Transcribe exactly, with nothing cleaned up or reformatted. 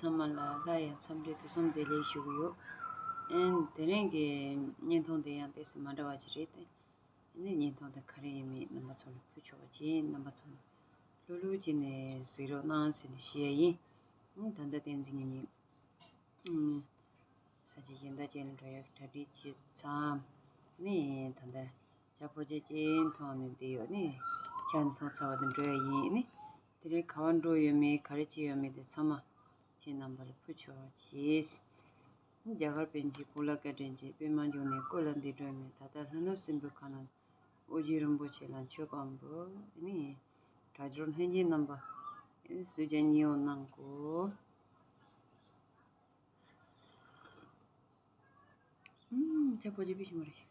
ཚང་མ་ལ་སླར་ཡང་འཚམས་འདྲི་ཐུགས་བསམ་བདེ་ལེགས་ཞུ་གི་ཡོད། ཨེན། དེ་རིང་གི་བརྙན་ཐུང་དེ་ཡང་ཏོག་ཙམ་མ་འདྲ་བ་ཅིག་རེད་དེ། ཨ་ནི་བརྙན་ཐུང་དེ་ག་རེ་ཡིན་མིན་རྣམ་པ་ཚོ་ལ་ཕུལ་ཆོག་པ་བྱས། རྣམ་པ་ཚོ་ལྷུག་ལྷུག་བྱས་ནས་གཟིགས་རོགས་གནང་ཟེར་ནས་ཞུ་ཡ་ཡིན། ཨ་ནི་ད་ལྟ་བསྟན་འཛིན་ཉི་མ་ནི་ཨ་ས་ཆ་གཞན་དག་ཅིག་ལ་འགྲོ་ཡག་གྲ་སྒྲིག་བྱས་ཚར། ནི་ད་ལྟ་ཇ་ཕོར་པ་གཅིག་མཐོང་ནས་བསྡད་ཡོད། ནི་ཇ་ནི་འཐུང་ཚར་བ་དེ་འགྲོ་ཡ་ཡིན། ནི་དེ་རིང་ག་པར་འགྲོ་ཡོད་མེད་ག་རེ་བྱེད་ཡོད་མེད་དེ་ཚང་མ་ཁྱེད་རྣམ་པ་ལ་ཕུལ་ཆོག་བྱས། རྒྱ་གར་པཎ་ཆེན་གུ་ལ་ཀ་དྲན་ཅིང་པདྨ་འབྱུང་གནས་སྐུ་ལ་འདི་སྒྲོན་མེ། ད་ལྟ་ལྷོ་ནུབ་སྲིན་པོའི་ཁ་ནང་ཨོ་རྒྱན་རིན་པོ་ཆེ་ལ་མཆོད་པ་འབུལ། ནི་དྲ་གྲོགས་ལྷན་རྒྱས་རྣམ་པ་ཨེ་གསོལ་ཇ་མཉེས་པོ་གནང་གོ། ཨུམ། ཇ་ཕོར་པ་གཅིག་ཕུལ་ཞིག་མ་རེད།